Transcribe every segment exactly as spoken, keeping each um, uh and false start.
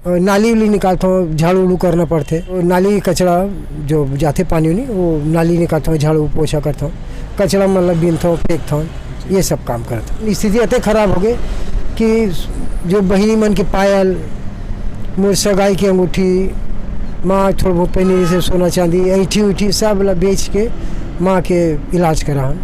अ, नाली उली निकालथों, झाड़ू उड़ू करना पड़थे। अ, नाली कचरा जो जाथे पानी उनी, वो नाली निकालथों, झाड़ू पोछा करथों, कचरा मतलब बीनथों, फेंकथों, ये सब काम करथों। स्थिति अतेक खराब हो गए कि जो बहिनी मन के पायल, मोर सगाई के अंगूठी, माँ थोड़ा बहुत पहने जैसे सोना चांदी, ऐठी उठी सब ला बेच के माँ के इलाज करा हन।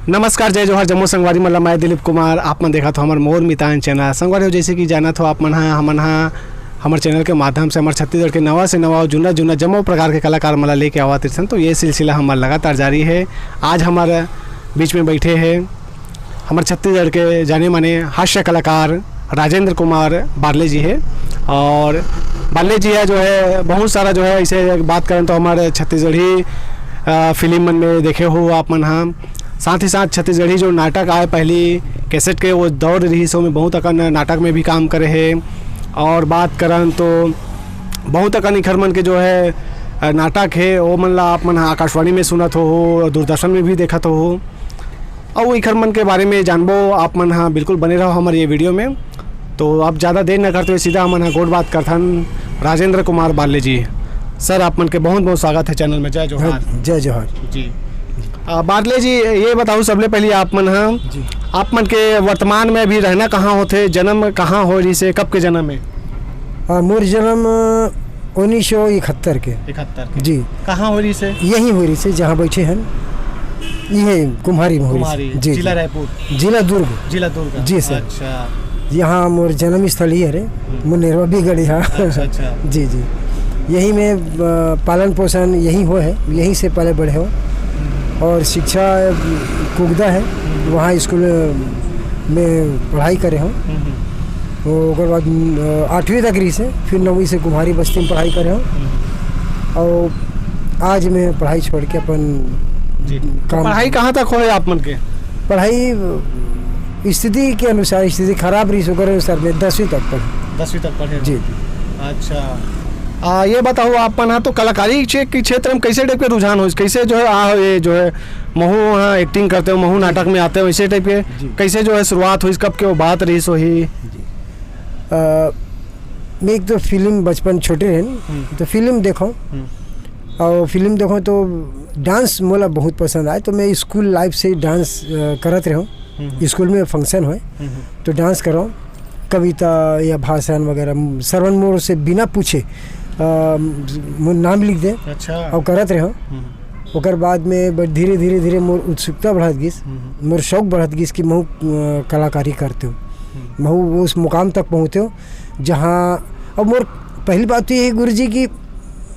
नमस्कार, जय जोहार, जम्मो संगवारी मन ला मैं दिलीप कुमार, आप मन देखत हो हमर मोर मितान चैनल। संगवारी हो, जैसे कि जानत हो आप मन हा, हमन हा हमर चैनल के माध्यम से हमर छत्तीसगढ़ के नवा से नवा अउ जुन्ना जुन्ना जम्मो प्रकार के कलाकार मन ला लेके आवत रहिथन। तो ये सिलसिला हमर लगातार जारी है। आज हमर बीच में बैठे हैं हमर छत्तीसगढ़ के जाने माने हास्य कलाकार राजेंद्र कुमार बारले जी है। और बारले जी है जो है बहुत सारा जो है, ऐसे बात करें तो हमर छत्तीसगढ़ी अ, फिल्म मन में देखे हो आप मन हा। साथ ही साथ छत्तीसगढ़ी जो नाटक आए पहली कैसेट के वो दौर रहिस, ओमे बहुत अकन नाटक में भी काम करे है। और बात करन तो बहुत अकन इखर मन के जो है अ, नाटक है, वो मन ला आप मन हा आकाशवाणी में सुनत हो, हो दूरदर्शन में भी देखत हो। अउ इखर मन के बारे में जानबो आप मन हा, बिल्कुल बने रहो हमर ये वीडियो में। तो अब ज़्यादा देर न करते हुए सीधा हमन हा गोठ बात करथन राजेंद्र कुमार बारले जी। सर, आप मन के बहुत बहुत स्वागत है चैनल में। जय जोहार। हाँ, जय जोहार। जी। आ, बारले जी, ये बताओ सबले पहले आप मन हा, जी। आप मन के वर्तमान में अभी रहना कहाँ होथे, जन्म कहाँ हो रहिस हे, कब के जन्म है? हाँ, मोर जन्म उन्नीस सौ इकहत्तर के। इकहत्तर के। जी। कहाँ हो रहिस हे? यहीं हो रहिस हे, जहाँ बैठे हैं, ये कुम्हारी में हो रहिस हे। कुम्हारी, जी, जिला जी। रायपुर। जिला दुर्ग। जिला दुर्ग। जी सर। अच्छा। यहाँ मोर जन्म स्थल ही हरे, हम्म। मुनेरवा बिगड़ यहाँ। अच्छा, अच्छा। जी, जी। यही में, अ, पालन पोषण यही हो है, यहीं से पले बढ़े हो। हम्म। और शिक्षा, अ, कुगदा है, हम्म। वहाँ स्कूल में पढ़ाई करे हो। हम्म, हम्म। तो ओकर बाद, अ, आठवीं तक रहिस हे, फिर नौवीं से कुम्हारी बस्ती में पढ़ाई करे हो। हम्म। और आज मैं पढ़ाई छोड़ के अपन जी। तो काम पढ़ाई कहाँ तक होए आप मन के? पढ़ाई, अ, स्थिति के अनुसार, स्थिति खराब रहिस, ओकर अनुसार मैं दसवीं तक पढ़े। दसवीं तक पढ़े हो? जी, जी। अच्छा। आ, ये बताओ, आप मन हा तो कलाकारी क्षे-, के क्षेत्र में कैसे टाइप के रुझान होइस, कैसे जो है, आ, ये जो है, महू वहाँ एक्टिंग करते हो, महू नाटक में आते हो, इसे टाइप के जी। कैसे जो है शुरुआत होइस, कब के वो बात रहिस होही? जी। अ, मैं एक तो फिल्म बचपन छोटे रहन, हम्म। तो फिल्म देखो, हम्म। और फिल्म देखो तो डांस मोला बहुत पसंद आए, तो मैं स्कूल लाइफ से डांस, अ, करत रहूँ। हम्म। स्कूल में फंक्शन होए, हम्म। तो डांस करो, कविता या भाषण वगैरह, श्रवण मोर से बिना पूछे, अ, मोर नाम लिख दे अच्छा। और करत रहो। हम्म। ओकर बाद में ब-, धीरे, धीरे, धीरे मोर उत्सुकता बढ़त गिस, हम्म। मोर शौक बढ़त गिस कि महू, अ, कलाकारी करते हो, हम्म। महू उस मुकाम तक पहुँचते हो, जहाँ, अब मोर पहली बात तो ये है गुरुजी कि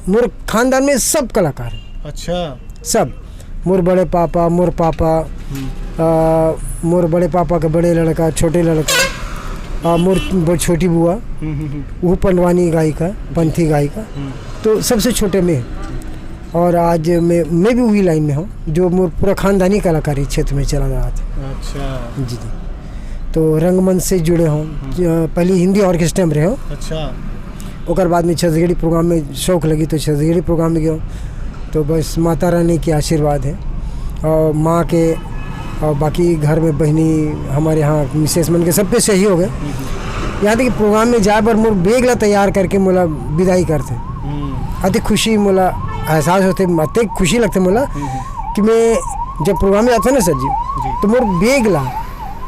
मोर खानदान में सब कलाकार हैं। अच्छा। सब, मोर बड़े पापा, मोर पापा, हम्म। अ, मोर बड़े पापा के बड़े लड़का, छोटे लड़का, अ, मोर ब-, छोटी बुआ, हम्म, हम्म, हम्म। वो पंडवानी गायिका, पंथी गायिका। हम्म। तो सबसे छोटे में। और आज मैं, मैं भी वही लाइन में हूँ, जो मोर पूरा खानदानी कलाकारी क्षेत्र में चला रहा था। अच्छा। जी, जी। तो रंगमंच से जुड़े हूँ। हम्म। अ, पहले हिंदी ऑर्केस्ट्रा में रहे हूँ। अच्छा। ओकर बाद में छत्तीसगढ़ी प्रोग्राम में शौक लगी, तो छत्तीसगढ़ी प्रोग्राम में गया हूँ। तो बस माता रानी के आशीर्वाद है और माँ के और बाकी घर में बहिनी, हमारे यहाँ मिसेस मन के सबके सहयोग है। यहाँ तक कि प्रोग्राम में जाए बर मोर बैग ला तैयार करके मोला विदाई करथे। हम्म। अति खुशी मोला एहसास होथे, अति खुशी लगथे मोला हम्म। कि मैं जब प्रोग्राम में आता ना सर जी, जी। तो मोर बैग ला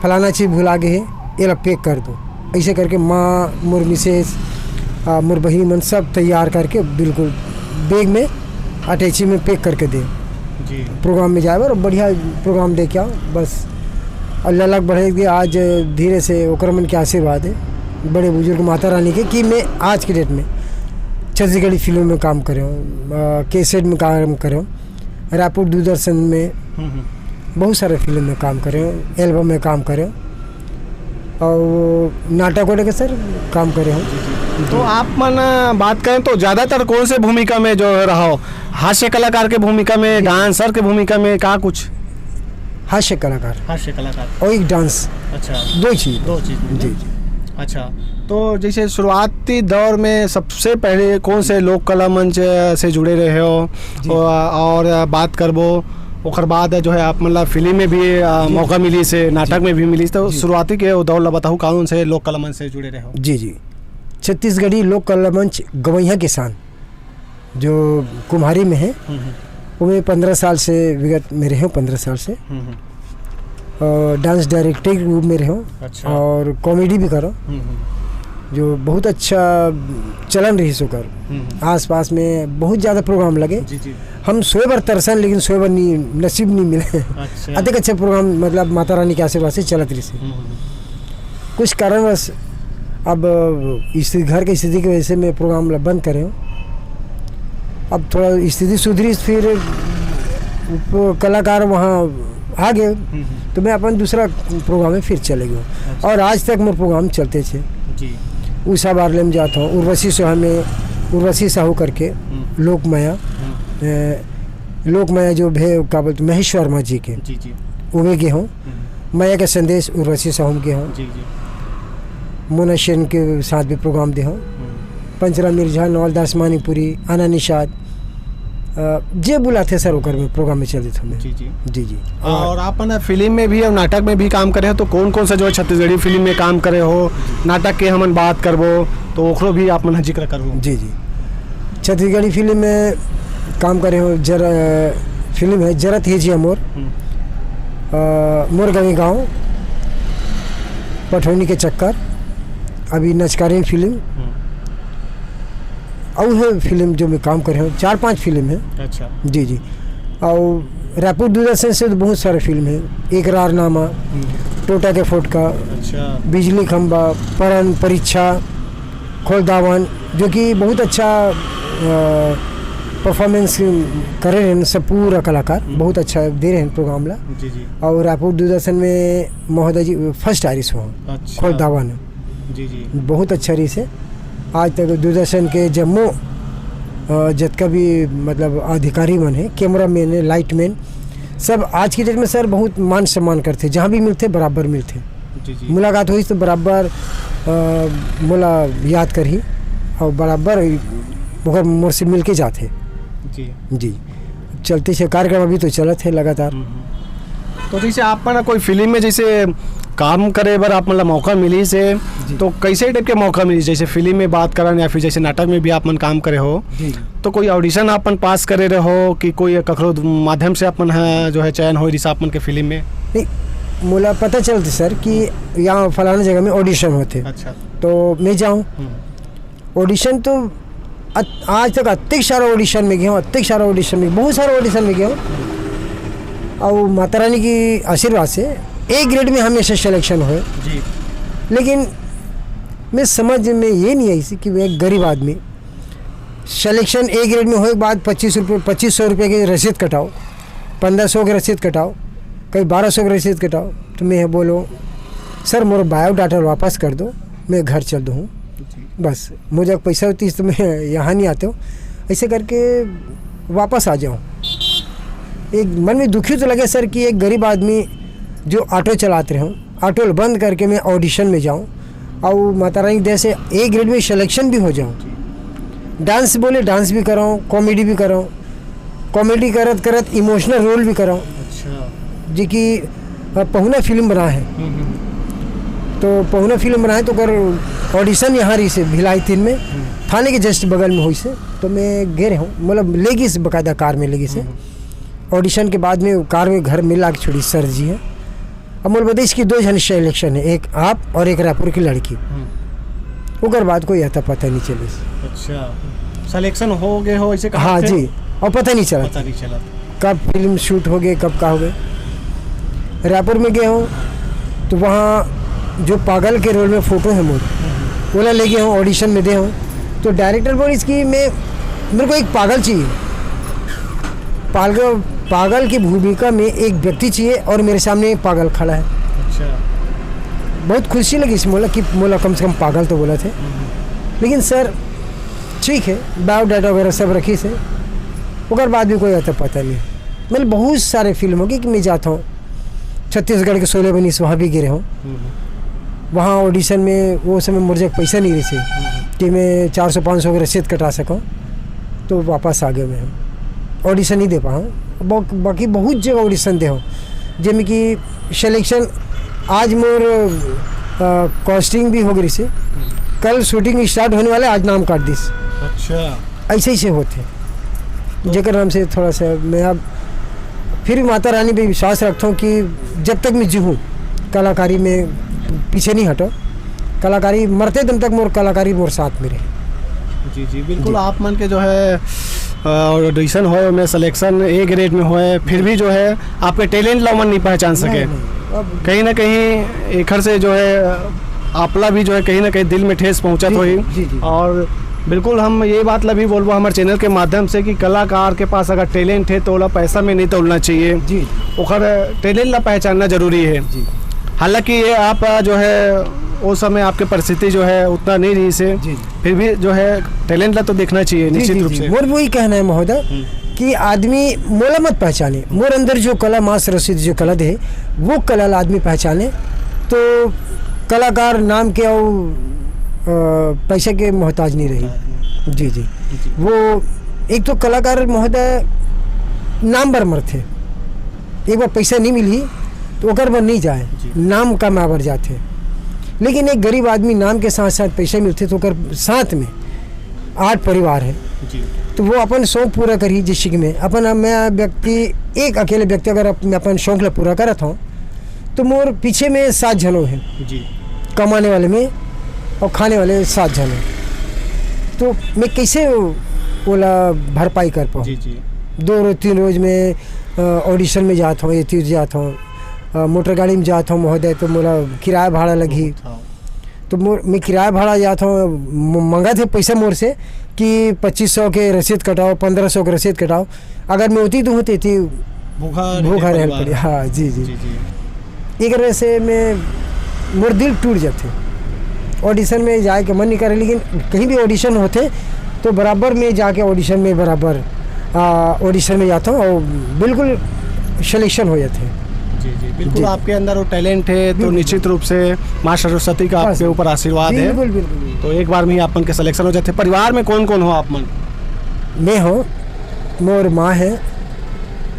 फलाना चीज भुला गए है, ये ला पैक कर दो। ऐसे करके माँ, मोर मिसेस, आ, मोर बहिनी मन सब तैयार करके बिल्कुल बैग में अटैची में पैक करके दे। जी। प्रोग्राम में जाए बर बढ़िया प्रोग्राम दे के आओ बस। अउ ललक बढ़े के आज धीरे से ओकर मन के आशीर्वाद है, बड़े बुजुर्ग माता रानी के, कि मैं आज के डेट में छत्तीसगढ़ी फिल्म में काम करे हूँ, अ, कैसेट में काम करे हूँ, रायपुर दूरदर्शन में हम्म, हम्म। बहुत सारे फिल्म में काम करे हूँ, एल्बम में काम करे हूँ। और नाटक वाटक के सर काम करे हूँ। तो आप मन, अ, बात करें तो ज़्यादातर कौन से भूमिका में जो रहा हो? हास्य कलाकार के भूमिका में, जी। डांसर के भूमिका में, का कुछ? हास्य कलाकार। हास्य कलाकार। और एक डांस। अच्छा। दो चीज। दो चीज में जी, ना? जी। अच्छा, तो जैसे शुरुआती दौर में सबसे पहले कौन से लोक कला मंच से जुड़े रहे हो? जी। और, और बात करबो ओकर बाद जो है आप मन ला फिल्म में भी, अ, जी। मौका मिलिस हे, नाटक जी। में भी मिलिस हे, तो जी। शुरुआती के वो दौर ला बताहू, कौन से लोक कला मंच से जुड़े रहे हो? जी, जी। छत्तीसगढ़ी लोक कला मंच गवैया के शान, जो कुम्हारी में है, हम्म, हम्म। वो मैं पन्द्रह साल से विगत में रहे हूँ, पन्द्रह साल से। हम्म, हम्म। और डांस डायरेक्टर के रूप में रहे हूँ। अच्छा। और कॉमेडी भी करो, हम्म, हम्म। जो बहुत अच्छा चलन रही ओकर। हम्म, हम्म। आसपास में बहुत ज़्यादा प्रोग्राम लगे। जी, जी। हम सोए बर तरसन, लेकिन सोए बर नहीं, नसीब नहीं मिले। अच्छा। अतेक अच्छा प्रोग्राम, मतलब, माता रानी के आशीर्वाद से चलत रहिस हे। हम्म, हम्म। कुछ कारणवश अब इस घर की स्थिति की वजह से मैं प्रोग्राम ला बंद करे हूँ। अब थोड़ा स्थिति सुधरी, फिर वो कलाकार वहाँ आ गए, हम्म, हम्म। तो मैं अपन दूसरा प्रोग्राम में फिर चले गया। अच्छा। और आज तक मोर प्रोग्राम चलते थे। जी। उषा बारले में जाता हूँ, उर्वशी साहू में, उर्वशी साहू करके, हम्म। लोकमाया, हम्म। ए, लोकमाया जो भे, का बोलते, महेश वर्मा जी के, जी, जी। वो भी गए हूँ। हम्म। माया का संदेश, उर्वशी साहू में गए हूँ। जी, जी। मोना सेन के साथ भी प्रोग्राम दे हूँ। हम्म। पंचराम मिर्जा, नवलदास मानिकपुरी, आना निषाद, अ, जे बुलाथे सर, ओकर में प्रोग्राम में चल देथों मैं। जी, जी। जी, जी। और आप ना फिल्म में भी और नाटक में भी काम करे हो, तो कौन-कौन सा जो है छत्तीसगढ़ी फिल्म में काम करे हो, नाटक के हमन बात करबो, तो ओकरो भी आप मन ह जिक्र करबो। जी, जी। छत्तीसगढ़ी फिल्म में काम करे हो, जर-, फिल्म है जरत हे जिया मोर, हम्म। अ, मोर गंवे गाँव, पठौनी के चक्कर, अभी नचकारीन फिल्म। हम्म। अउ है फिल्म जो मैं काम करे हूँ, चार पांच फिल्म है। अच्छा। जी, जी। और रायपुर दूरदर्शन से तो बहुत सारे फिल्म है, एकरारनामा, हम्म। टोटा के फोटका, अच्छा। बिजली खंबा, परन परीक्षा, खोल दावन, जो कि बहुत अच्छा, अ, परफॉर्मेंस करे हैं सब पूरा कलाकार, हम्म। बहुत अच्छा दे रहे हैं प्रोग्राम ला। जी, जी। और रायपुर दूरदर्शन में महोदय जी फर्स्ट आरिस हो, अच्छा। खोल दावन। जी, जी। बहुत अच्छा रहिस हे। आज तक दूरदर्शन के जम्मो, अ, जतका भी, मतलब, अधिकारी मन हे, कैमरामैन हे, लाइटमैन, सब आज की डेट में सर बहुत मान सम्मान करथे, जहाँ भी मिलथे बराबर मिलथे। जी, जी। मुलाकात होइस तो बराबर, अ, मोला याद करही और बराबर ओकर मोर से मिल के जाथे। जी। जी। चलते से कार्यक्रम अभी तो चलत हे लगातार। हम्म, हम्म। तो जैसे आप मन कोई फिल्म में जैसे काम करे बर आप मन ला मौका मिलिस हे, जी। तो कैसे टाइप के मौका मिलिस? जैसे फिल्म में बात करन या फिर जैसे नाटक में भी आप मन काम करे हो, जी, जी। तो कोई ऑडिशन आप मन पास करे रहो कि कोई ककरो माध्यम से आप मन ह जो है चयन होय रिहिस आप मन के फिल्म में? नहीं, मोला पता चलते सर कि यहाँ फलाना जगह में ऑडिशन होथे। अच्छा। तो मैं जाऊँ। हम्म। ऑडिशन तो अत-, आज तक अतेक सारा ऑडिशन में गए हूँ, अतेक सारा ऑडिशन में, बहुत सारा ऑडिशन में गए हूँ। और माता रानी की आशीर्वाद से ए ग्रेड में हमेशा सिलेक्शन होए। जी। लेकिन मैं समझ में ये नहीं आई कि मैं एक गरीब आदमी, सिलेक्शन ए ग्रेड में होए के बाद पच्चीस रुपये, पच्चीस सौ रुपये की रसीद कटाओ, पन्द्रह सौ की रसीद कटाओ, कहीं बारह सौ की रसीद कटाओ, तो मैं बोलो, "सर, मोर बायोडाटा वापस कर दो, मैं घर चल दूँ।" जी। बस, मोर जब पैसा होती तो मैं यहाँ नहीं आते हो। ऐसे करके वापस आ जाऊँ। एक मन में दुखी तो लगे सर कि एक गरीब आदमी जो ऑटो चलाते रहे हूँ, ऑटो बंद करके मैं ऑडिशन में जाऊँ और माता रानी की दया से ए ग्रेड में सिलेक्शन भी हो जाऊँ। डांस बोले, डांस भी कराऊँ, कॉमेडी भी कराऊँ, कॉमेडी करत करत इमोशनल रोल भी कराऊँ। अच्छा। जी कि, अ, पहुना फिल्म बना है। हम्म, हम्म। तो पहुना फिल्म बना है तो कर ऑडिशन यहाँ रहिस हे भिलाई तीन में, हम्म। थाने के जस्ट बगल में होइस हे। तो मैं गे रहे हूँ, मतलब लेगिस बकायदा कार में लेगिस हे। हम्म। ऑडिशन के बाद में कार में घर में ला के छोड़ी सर जी है। अब मोला बताइस कि दो झन सिलेक्शन है, एक आप और एक रायपुर की लड़की। हम्म। ओकर बाद कोई अता पता नहीं चलिस। अच्छा, सिलेक्शन हो गए हो ऐसे कहा हाँ थे? जी, और पता नहीं चला। पता नहीं चला। कब फिल्म शूट हो गए, कब का हो गए। रायपुर में गए हो तो वहाँ जो पागल के रोल में फोटो है मोर, ओला ले गए हो, ऑडिशन में दे हो, तो डायरेक्टर बोलिस कि मैं, मेरे को एक पागल चाहिए, पागल, पागल की भूमिका में एक व्यक्ति चाहिए और मेरे सामने एक पागल खड़ा है। अच्छा। बहुत खुशी लगिस मोला कि मोला कम से कम पागल तो बोलथे। हम्म। लेकिन सर, ठीक है, बायोडाटा वगैरह सब रखिस हे, ओकर बाद भी कोई अता पता नहीं। मतलब बहुत सारे फिल्म हो गए कि मैं जाता हूँ, छत्तीसगढ़ के शोले बनिस, वहाँ भी गे रहे हूँ। हम्म। वहाँ ऑडिशन में वो समय मोर जग पैसा नहीं रहिस हे हम्म। कि मैं चार सौ पाँच सौ की रसीद कटा सकूँ, तो वापस आ गया मैं। ऑडिशन नहीं दे पाऊँ। बाकी बहुत जगह ऑडिशन दे हो, जेमे कि सिलेक्शन आज मोर कॉस्टिंग भी हो गई से, कल शूटिंग स्टार्ट होने वाला है, आज नाम काट दिस। अच्छा। ऐसे ही से होते, जेकर नाम से थोड़ा सा मैं अब फिर भी माता रानी पे विश्वास रखता हूँ कि जब तक मैं जीऊँ कलाकारी में पीछे नहीं हटो। कलाकारी मरते दम तक मोर कलाकारी मोर साथ में रहे। जी जी बिल्कुल। आप मन के जो है ऑडिशन होए में सिलेक्शन ए ग्रेड में होए, फिर भी जो है आपके टैलेंट ला मन नहीं पहचान सके। कहीं ना कहीं एखर से जो है आपला भी जो है कहीं ना कहीं दिल में ठेस पहुंचत होही। और बिल्कुल हम ये बात ला भी बोलबो हमारे चैनल के माध्यम से कि कलाकार के पास अगर टैलेंट है तो ओला पैसा में नहीं तोलना चाहिए। जी। ओकर टैलेंट ला पहचानना जरूरी है। जी। हालांकि ये आप जो है उस समय आपके परिस्थिति जो है उतना नहीं रही से, फिर भी जो है टैलेंट ला तो देखना चाहिए निश्चित रूप से। मोर वही कहना है महोदय कि आदमी मोला मत पहचाने, मोर अंदर जो कला, माँ सरस्वती जो कला दे, वो कला ला आदमी पहचाने तो कलाकार नाम के और पैसे के मोहताज नहीं रही। जी जी। वो एक तो कलाकार महोदय नाम बर मरथे, एक बार पैसा नहीं मिली तो ओकर बर नहीं जाए, नाम कमाए बर जाथे। लेकिन एक गरीब आदमी नाम के साथ साथ पैसा मिलथे तो ओकर साथ में आठ परिवार है। जी। तो वो अपन शौक पूरा करी जिसकी में अपन मैं व्यक्ति एक अकेले व्यक्ति अगर मैं अपन शौक ला पूरा करत हूँ तो मोर पीछे में सात झनो है। जी। कमाने वाले में और खाने वाले सात झने, तो मैं कैसे ओला भरपाई कर पाऊँ? जी जी। दो रोज तीन रोज में ऑडिशन में जात हूँ, ये तीर्थ जात हूँ, मोटर गाड़ी में जात हूँ महोदय, तो मोला किराया भाड़ा लगही। तो मोर मैं किराया भाड़ा जात हूँ, मंगत है पैसा मोर से कि पच्चीस सौ के रसीद कटाओ, पन्द्रह सौ के रसीद कटाओ। अगर मैं उती दूँ तो इती भूखा भूखा रहना पड़ी। हाँ जी जी। एक तरह से मैं मोर दिल टूट जाते। ऑडिशन में जाए के मन नहीं करे, लेकिन कहीं भी ऑडिशन होते तो बराबर में जाके ऑडिशन में बराबर ऑडिशन में जाता हूँ और बिल्कुल सिलेक्शन हो जाते हैं। जी जी बिल्कुल। आपके अंदर वो टैलेंट है तो निश्चित रूप से माँ सरस्वती का आपके ऊपर आशीर्वाद है। बिल्कुल बिल्कुल। तो एक बार में ही आप मन के सिलेक्शन हो जाते। परिवार में कौन कौन हो आप मन? मैं हूँ, मोर माँ है,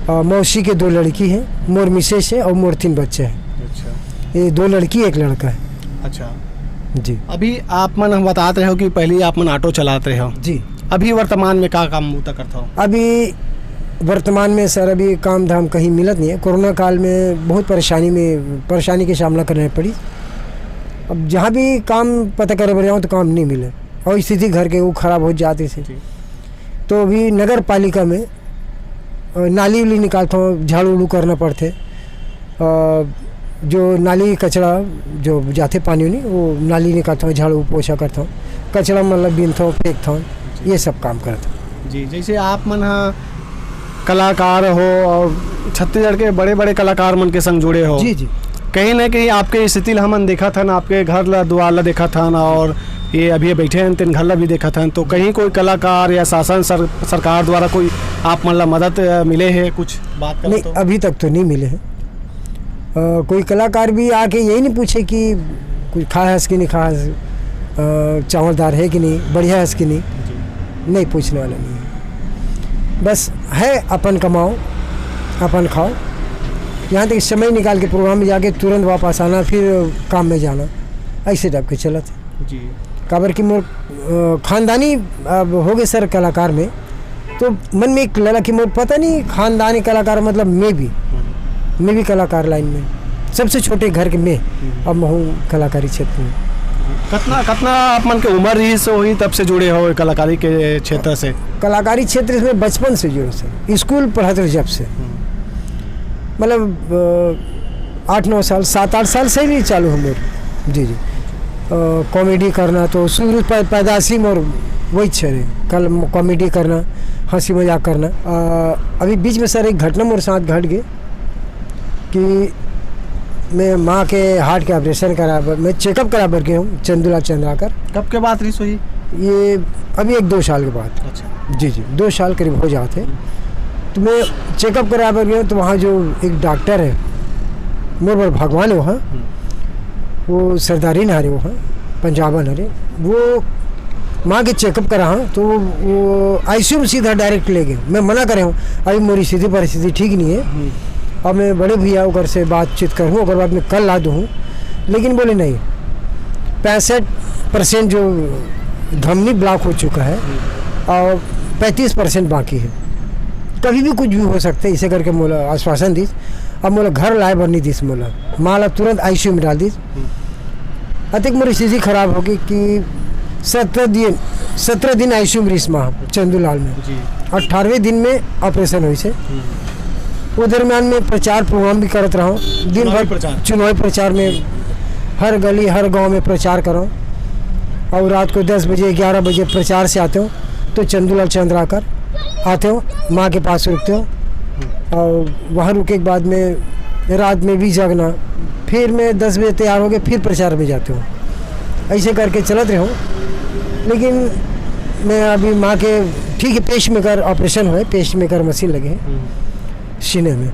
मौसी के दो लड़की है, मोर मिसेस है और मोर तीन बच्चे हैं। अच्छा। ये दो लड़की एक लड़का है। अच्छा। जी। अभी आप मन हम बतात रहे हो कि पहले आप मन ऑटो चलात रहे हो। जी। अभी वर्तमान में का काम बूता करत हो? अभी वर्तमान में सर अभी काम धाम कहीं मिलत नहीं है। कोरोना काल में बहुत परेशानी में परेशानी के सामना करना पड़ी। अब जहाँ भी काम पता करे बर जाऊँ तो काम नहीं मिले और स्थिति घर के वो खराब हो जाते थे। तो अभी नगर पालिका में नाली उली निकालता हूँ, झाड़ू उड़ू करना पड़ते। जो नाली कचरा जो जाते पानी उनी वो नाली निकालता हूँ, झाड़ू पोछा करता हूँ, कचरा मतलब बीनता हूँ, फेंकता हूँ, ये सब काम करता हूँ। जी। जैसे आप मन हा कलाकार हो और छत्तीसगढ़ के बड़े बड़े कलाकार मन के संग जुड़े हो। जी जी। कहीं ना कहीं आपके स्थिति ला हमन देखत हन, आपके घर ला दुआर ला देखत हन और ये अभी बैठे हैं तेन घर ला भी देखत हन, तो कहीं कोई कलाकार या शासन सर, सरकार द्वारा कोई आप मन ला मदद मिले है कुछ बात कर? नहीं, तो अभी तक तो नहीं मिले हैं। कोई कलाकार भी आके यही नहीं पूछे कि कुछ खा हस कि नहीं खा हस, चावलदार है कि नहीं, बढ़िया हस कि नहीं, नहीं पूछने वाला नहीं है। बस है अपन कमाओ अपन खाओ, यहाँ तक समय निकाल के प्रोग्राम में जाके तुरंत वापस आना, फिर काम में जाना, ऐसे टाइप के चलत है। जी। काबर कि मोर खानदानी अब हो गए सर कलाकार में, तो मन में एक लला कि मोर पता नहीं खानदानी कलाकार मतलब मैं भी मैं भी कलाकार लाइन में सबसे छोटे घर के मैं अब हूँ कलाकारी क्षेत्र में। कतना कतना आप मन के उम्र रही से होही तब से जुड़े हो कलाकारी के क्षेत्र से? कलाकारी क्षेत्र में बचपन से जुड़े सर, स्कूल पढ़त रहे जब से, मतलब आठ नौ साल, सात आठ साल से भी चालू है मोर। जी जी। कॉमेडी करना तो शुरू पैदाशी मोर वही छे रहे, कल कॉमेडी करना, हंसी मजाक करना। अभी बीच में सर एक घटना मोर साथ घट गए कि मैं माँ के हार्ट के ऑपरेशन करा बर, मैं चेकअप करा बर गया हूँ चंदूलाल चंद्राकर। कब के बात रही सोई? ये अभी एक दो साल के बाद। अच्छा। जी जी, दो साल करीब हो जाते। तो मैं चेकअप करा बर गया हूँ तो वहाँ जो एक डॉक्टर है, मोर बर भगवान है वहाँ, वो सरदारी ना हरे वहाँ, पंजाबन हरे, वो माँ के चेकअप करा हूँ, तो वो आईसीयू में सीधा डायरेक्ट ले गए। मैं मना करे हूँ, अभी मोरी स्थिति परिस्थिति ठीक नहीं है। अब मैं बड़े भैया ओकर से बातचीत करूँ, ओकर बाद मैं कल ला दूँ। लेकिन बोले, "नहीं, पैंसठ परसेंट जो धमनी ब्लॉक हो चुका है और पैंतीस परसेंट बाकी है, कभी भी कुछ भी हो सकता है।" इसे करके मोला आश्वासन दिस। अब मोला घर लाए बर नहीं दिस, मोला माँ ला तुरंत आईसीयू में डाल दिस। अतेक मोर स्थिति खराब होगी कि सत्रह दिन, सत्रह दिन आईसीयू में रिस माँ चंदूलाल में। जी। अठारहवें दिन में ऑपरेशन होइस हे। वो दरमियान में प्रचार प्रोग्राम भी करत रहा हूँ, दिन चुनावी भर प्रचार। चुनावी प्रचार में हर गली, हर गांव में प्रचार करा हूँ। और रात को दस बजे, ग्यारह बजे प्रचार से आते हो, तो चंदूलाल चंद्राकर आते हो, माँ के पास रुकते हो, और वहाँ रुके के बाद में रात में भी जगना, फिर मैं दस बजे तैयार होके फिर प्रचार में जाते हो। ऐसे करके चलत रहे हो। लेकिन मैं अभी माँ के, ठीक है, पेसमेकर ऑपरेशन हुआ है, पेसमेकर मशीन लगे है सीने में,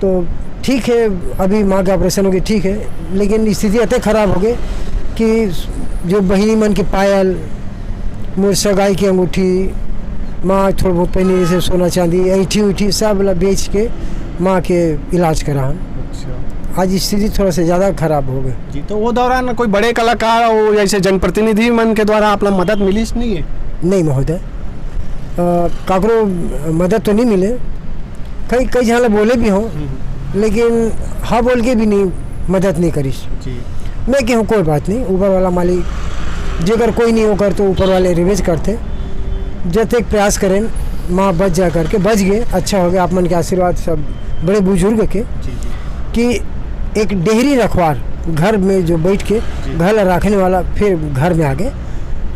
तो ठीक है, अभी माँ का ऑपरेशन हो गया, ठीक है। लेकिन स्थिति अतेक खराब हो गई कि जो बहिनी मन के पायल, मोर सगाई की अंगूठी, माँ थोड़ा बहुत पहनी, जैसे सोना चांदी, ऐठी उठी, सब ला बेच के माँ के इलाज करा हन। अच्छा। आज स्थिति थोड़ा सा ज़्यादा खराब हो गई। जी, तो वो दौरान कोई बड़े कलाकार, वो जैसे जनप्रतिनिधि मन के द्वारा आप ला मदद मिलिस नहीं है? नहीं महोदय, अ, काकरो मदद तो नहीं मिले। कई, कई झन ला बोले भी हो, लेकिन हाँ बोल के भी नहीं, मदद नहीं करिस। जी। मैं कहूँ, कोई बात नहीं, ऊपर वाला मालिक, जेकर कोई नहीं होकर तो ऊपर वाले रिवेज करते। जतेक प्रयास करें, माँ बच जा करके, बच गए, अच्छा हो गया, आप मन के आशीर्वाद सब बड़े बुजुर्ग के, जी, जी। कि एक डेहरी रखवार घर में जो बैठ के जी। घर ला रखने वाला फिर घर में आ गए।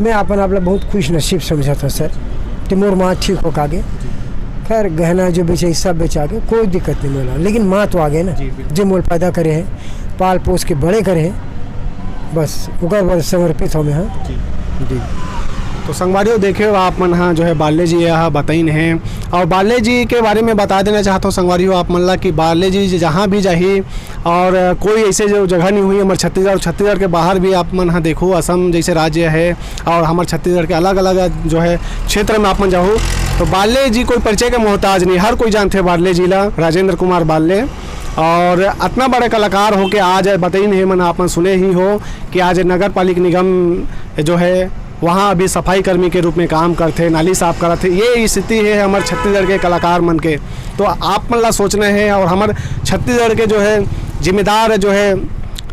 मैं अपन आप ला बहुत खुश नसीब समझा था सर, कि मोर माँ ठीक होके आ गए। जी। खैर, गहना जो बेचे, सब बेचा के, कोई दिक्कत नहीं मिला, लेकिन माँ तो आ गए ना, जी, बिल्कुल। जो मोल पैदा करे हैं, पाल पोस के बड़े करे हैं, बस ओकर बर समर्पित हो मैं, हाँ। जी। जी। तो संगवारियों, देखे हो आप मन, हाँ, जो है बाले जी यहाँ बताइन है, और बाले जी के बारे में बता देना चाहता हूँ संगवारियों आप मन ला कि बाले जी जहाँ भी जाही और कोई ऐसे जो जगह नहीं हुई हमारे छत्तीसगढ़, छत्तीसगढ़ के बाहर भी आप मन हाँ देखो, असम जैसे राज्य है और हमारे छत्तीसगढ़ के अलग-अलग जो है क्षेत्र में आप मन जाहू, तो बाले जी कोई परिचय के मोहताज नहीं, हर कोई जानते बाले जी ला, राजेंद्र कुमार बाले। और अतना बड़े कलाकार होके आज बताइन है मन, आप मन सुने ही हो कि आज नगर पालिक निगम जो है वहाँ अभी सफाई कर्मी के रूप में काम करथे, नाली साफ करत हे। ये स्थिति है हमारे छत्तीसगढ़ के कलाकार मन के। तो आप मन ला सोचना है और हमारे छत्तीसगढ़ के जो है जिम्मेदार जो है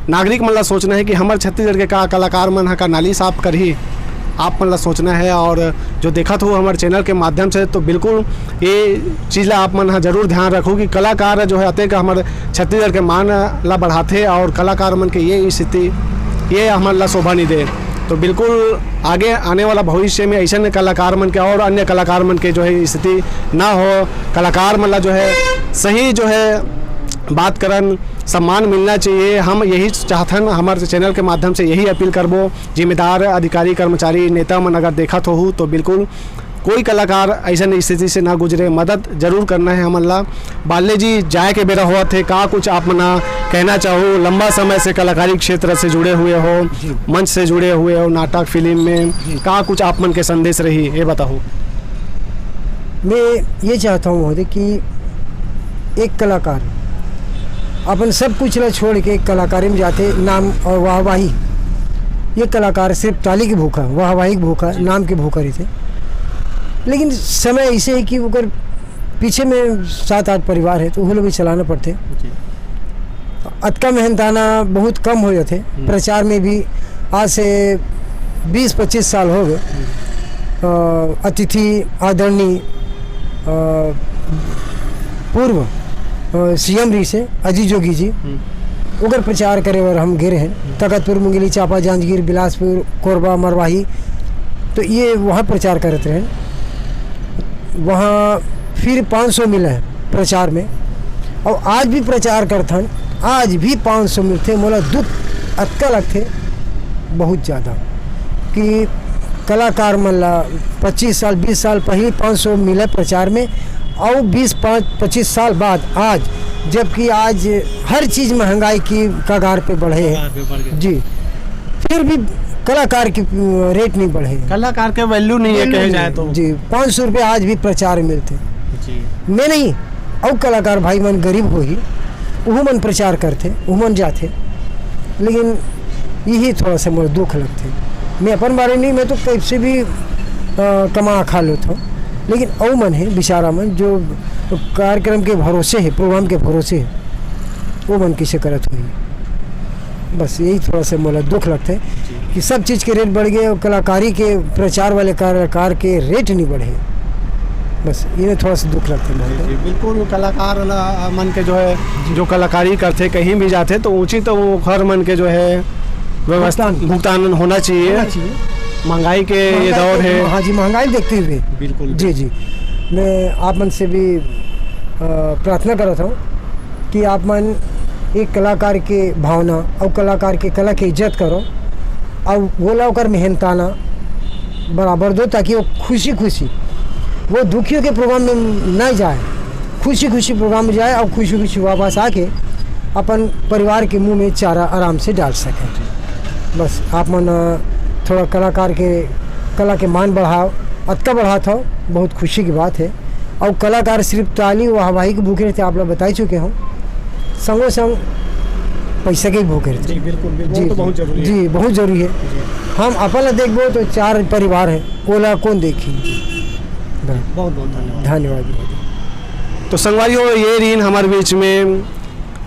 नागरिक मन ला सोचना है कि हमारे छत्तीसगढ़ के का कलाकार मन ह का नाली साफ करही। आप मन ला सोचना है और जो देखत हो हमारे चैनल के माध्यम से, तो बिल्कुल ये चीज़ ला आप मन ह जरूर ध्यान रखो कि कलाकार जो है अतेक हमारे छत्तीसगढ़ के मान ला बढ़ाथे और कलाकार मन के ये स्थिति, ये हमन ला शोभा नहीं दे। तो बिल्कुल आगे आने वाला भविष्य में ऐसे कलाकार मन के और अन्य कलाकार मन के जो है स्थिति ना हो, कलाकार मन ला जो है सही जो है बात करन, सम्मान मिलना चाहिए। हम यही चाहथन, हमारे चैनल के माध्यम से यही अपील करबो, जिम्मेदार अधिकारी, कर्मचारी, नेता मन अगर देखत होहू तो बिल्कुल कोई कलाकार ऐसा स्थिति से ना गुजरे, मदद जरूर करना है हमन ला। बाले जी, जाए के बेरा होवत हे, का कुछ आप मन ह कहना चाहो? लंबा समय से कलाकारी क्षेत्र से जुड़े हुए हो, जी। मंच से जुड़े हुए हो, नाटक, फिल्म में, जी। का कुछ आप मन के संदेश रही, ये बताओ। मैं ये चाहता हूँ महोदय कि एक कलाकार अपन सब कुछ ला छोड़ के एक कलाकारी में जाते, नाम और वाहवाही। ये कलाकार सिर्फ ताली की भूखा, वाहवाही की भूखा, नाम की भूखा रहिथे। लेकिन समय ऐसे है कि ओकर पीछे में सात आठ परिवार है, तो वो लोग भी चलाना पड़थे। जी। अतका मेहनताना बहुत कम हो जाथे। हम्म। प्रचार में भी आज से बीस पच्चीस साल हो गए। हम्म। अ, अतिथि आदरणीय, अ, पूर्व, अ, सीएम रहिसे अजीत जोगी जी, हम्म। ओकर प्रचार करे बर हम गे रहेन। हम्म। तखतपुर, मुंगेली, चांपा, जांजगीर, बिलासपुर, कोरबा, मरवाही, तो ये वहाँ प्रचार करत रहेन। वहाँ फिर पाँच सौ मिले हैं प्रचार में, और आज भी प्रचार करथन, आज भी पाँच सौ मिलथे। मोला दुख अतका लगथे, बहुत ज़्यादा, कि कलाकार मन ला पच्चीस साल, बीस साल पहले पाँच सौ मिले प्रचार में, और बीस, पाँच, पच्चीस साल बाद आज, जबकि आज हर चीज़ महंगाई की कगार पे बढ़े है। कगार पे बढ़ गए। जी, फिर भी कलाकार के रेट नहीं बढ़े। कलाकार के वैल्यू नहीं है, कहे जाए तो। जी, पाँच सौ रुपये आज भी प्रचार में मिलथे। जी। मैं नहीं, अउ कलाकार भाई मन गरीब होही, उहू मन प्रचार करथे, उहू मन जाथे, लेकिन यही थोड़ा सा मोर दुख लगथे। मैं अपन बारे नहीं, मैं तो कैसे भी अ, कमा खा लेथों, लेकिन अउ मन हे बेचारा मन जो कार्यक्रम के भरोसे हे, प्रोग्राम के भरोसे हे, वो मन कैसे करत होही। बस यही थोड़ा सा मोला दुख लगथे कि सब चीज़ के रेट बढ़ गए और कलाकारी के, प्रचार वाले कलाकार के रेट नहीं बढ़े। बस ये थोड़ा सा दुख लगथे मोला। जी, बिल्कुल। कलाकार ला, मन के जो है, जो कलाकारी करथे, कहीं भी जाथे, तो उचित वो हर मन के जो है व्यवस्था, भुगतान। भुगतान होना चाहिए। होना चाहिए। महंगाई के ये दौर है। हाँ जी, महंगाई देखते हुए। बिल्कुल। जी, जी। मैं आप मन से भी अ, प्रार्थना करत हूँ कि आप मन एक कलाकार के भावना और कलाकार के कला के इज्जत करो और वो ला ओकर मेहनताना बराबर दो, ताकि वो खुशी खुशी, वो दुखियों के प्रोग्राम में ना जाए, खुशी खुशी प्रोग्राम में जाए और खुशी खुशी वापस आके अपन परिवार के मुंह में चारा आराम से डाल सके। बस आप मन, अ, थोड़ा कलाकार के, कला के मान बढ़ाओ, अतका बढ़ात हो, बहुत खुशी की बात है। और कलाकार सिर्फ ताली वाहवाही के भूखे रहते, आप लोग बताई चुके हो, संगो संग पैसा के भी भूखे रहते। जी, बिल्कुल, बिल्कुल। जी, वो तो जी। बहुत जरूरी है। जी, बहुत जरूरी है। हम अपन ला देखबो तो चार परिवार है, ओला कौन देखी? बहुत बहुत धन्यवाद। धन्यवाद। तो संगवारी हो, ये रहीन हमारे बीच में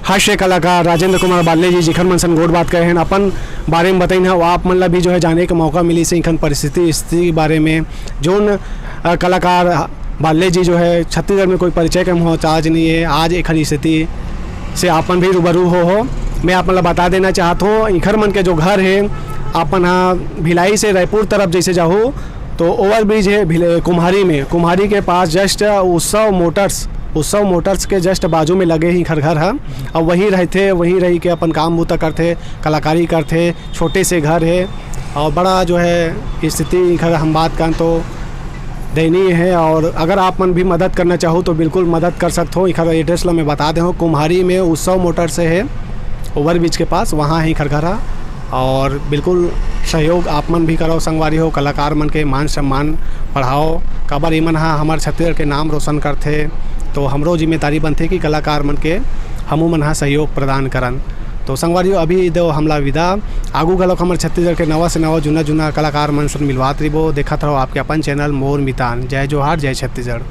हास्य कलाकार राजेंद्र कुमार बाल्ले जी, जिखन मन सन गोठ बात करे हैं, अपन बारे में बताइन है, आप मन ला भी जो है जाने के मौका मिली से इखन परिस्थिति, स्थिति के बारे में। जोन अ, कलाकार बाल्ले जी जो है छत्तीसगढ़ में कोई परिचय के मोहताज नहीं है, आज एखर स्थिति से आप मन भी रूबरू हो हो। मैं आप मन ला बता देना चाहत हूँ, इखर मन के जो घर है, अपन हा भिलाई से रायपुर तरफ जैसे जाहू तो ओवर ब्रिज है भिले-, कुम्हारी में, कुम्हारी के पास जस्ट उत्सव मोटर्स, उत्सव मोटर्स के जस्ट बाजू में लगे ही घर, घर है। अब वहीं रहते, वहीं रह के अपन काम बूता करते, कलाकारी करते, छोटे से घर है और बड़ा जो है स्थिति घर हम बात करें तो दयनीय है। और अगर आप मन भी मदद करना चाहो तो बिल्कुल मदद कर सकते हो। इखर एड्रेस ला मैं बता दे हूँ, कुम्हारी में उत्सव मोटर से है, ओवर ब्रिज के पास, वहाँ ही घर, घर है। और बिल्कुल सहयोग आप मन भी करो संगवारी हो, कलाकार मन के मान सम्मान बढ़ाओ, काबर इमन हा हमर छत्तीसगढ़ के नाम रोशन करथे, तो हमरो जिम्मेदारी बनथे कि कलाकार मन के हमू मन हा सहयोग प्रदान करन। तो संगवारी हो, अभी दो हमला विदा, आगू घलोक हमर छत्तीसगढ़ के नवा से नवा, जुना जुना कलाकार मन से मिलवात रहिबो। देखत रहो आपके अपन चैनल मोर मितान। जय जोहार, जय छत्तीसगढ़।